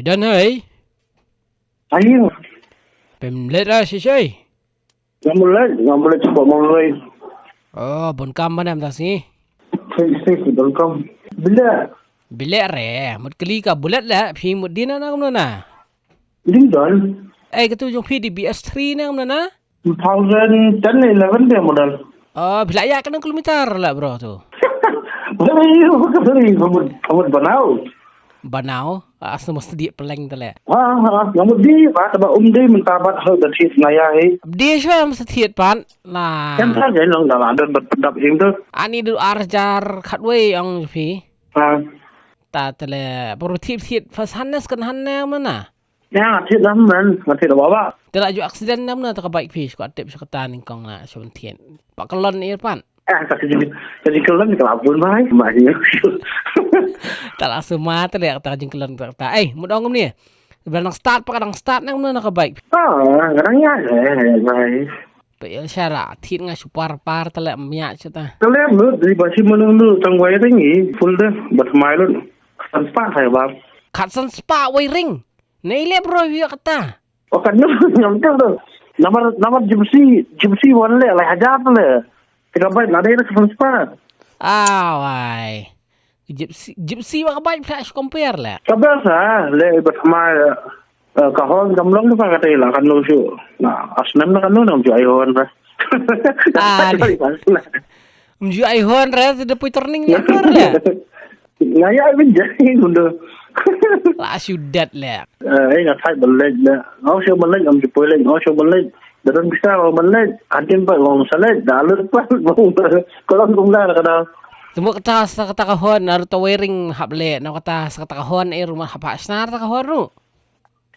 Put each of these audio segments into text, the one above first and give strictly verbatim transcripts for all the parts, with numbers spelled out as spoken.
Don hei. Ayo. Pem let ra shi shai. Ngam let, ngam let chapa ngam let. Oh, bun kam mana mta si. Thanks, thanks, bun kam. Bila. Bila re, mut kali ka bulat la, phi mut dina na kumna na. Din don. Eh, katu jong phi di B S three na kumna na. Two thousand ten, eleven dia model. Oh, phi la ïa kano kilometer la bro tu. Beli, beli, ngamut, ngamut banau. Banau, as mesti di peleng tele. Ha, ha, ngamut di, ba taba um di, menta bat hal da thiet naya hi. Di shwa mesti thiet pan. Lah. Kan sa jai long dalam dan bat dap him tu. Ani du arjar khatwei ang phi. Ha. Ta tele, baru thiet thiet, pas hanes kan hanne mana. Ya, nga thied lam man, nga thied baba. Te la ju accident nam na ta ka bike phi, shu ka tip shu kata nyngkong na, shu thied. Pa ka lon ir pan. Eh, ta ka jing, ka jingkylon ka la bun bai, ma ni. Ta la suma ta le ta ka jingkylon ta. Eh, mut ong ni. Ba nang start, pa ka nang start nam na ka bike. Ah, nang ya, eh, bai. Pa ïa shara, thied nga shu par par ta le mya shu ta. Ka le mut, di ba shi manu nu, tang wai ring i, full de, bat mai lun. San spah hai ba. Kat san spah wai ring. Nei le bro ïa kata. Oh, kan nu ngam tu tu. Namar, namar gypsy, gypsy wan le, lai hajar le. Tiga bai, nadai le san spah. Ah, wai. Gypsy, gypsy wa ka bai pla compare le. Ka bai sa, le bat mai, eh, ka hon kam long pa kata la kan nu shu. Na, asnam na kan nu nam ju ai hon ba. Ah, mju ai hon re, de pui turning ya re. Nga ya bin jai mundo. La shu dat le. Eh, nga thai ban leit le. Nga shu ban leit, ngam ju poi leit, nga shu ban leit. Da don pisa ngam ban leit. Hadien pa ngam sa leit, da lut pa. Kolon kum da ka da. Temu kata sa kata ka hon, naru ta wai ring hap le, na kata sa kata ka hon, eh, rumah hap snar ta ka hon ru.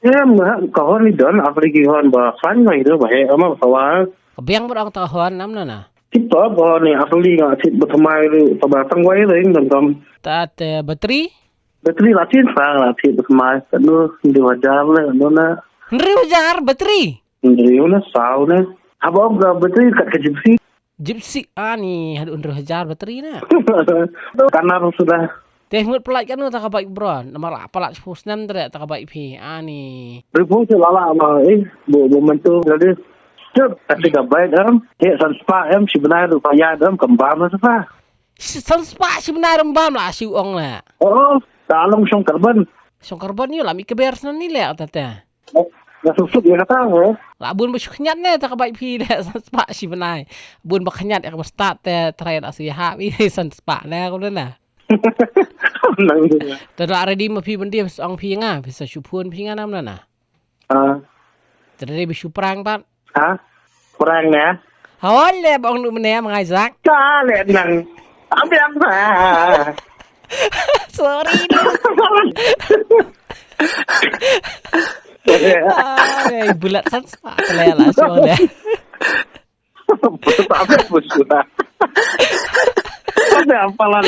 Em, ha, ka hon ni don, apli ki hon ba fan ngai do ba he, ama ba sawa. Ka biang ba ong ta ka hon nam na na. Kita ba ni apli nga sit ba thamai ru, ta ba tang wai ring dam dam. Ta te battery? Battery la chin sa la sit ba thamai. Kanu, hynriew hajar le, kanu na. Hynriew hajar battery? Hynriew na, saw na. Haba ong ka battery kat ka gypsy. Gypsy ani haduh hynriew hajar battery na. Kanar sudah. Te ngut pelat kanu ta ka bike bro. Namar la pelat sepuluh snem dre ta ka bike phi ani. Ribu se lala ma eh bo bo mentu jadi. Cep tapi ka bike em. He san spah em si benai rupa ya em kembang ma spah. San spah si benai rembam la si ong la. Oh, ta long song karbon. Song karbon yu la mi keber snan ni le ta ta. Nga susuk ïa kata, eh. La bun ba shu khñiat ne, ta ka bike phi de, san spah shi bnai. Bun ba khñiat ïa ka ba start te, trai da shu ïa hap, i san spah ne, kumne na. Nang dia. Te da ready ma phi ban dih, ong phi nga, phi sa shu phone phi nga nam na na. Ah. Te ready ba shu prang pat. Ha? Prang ne? Hawal le, ba ong nu mne, ma ngai zak. Ta le nang. Ambiang sa. Sorry, dude. Ai, bulat san spah. Kala la, so le. Apa pun sudah. Ada apalan.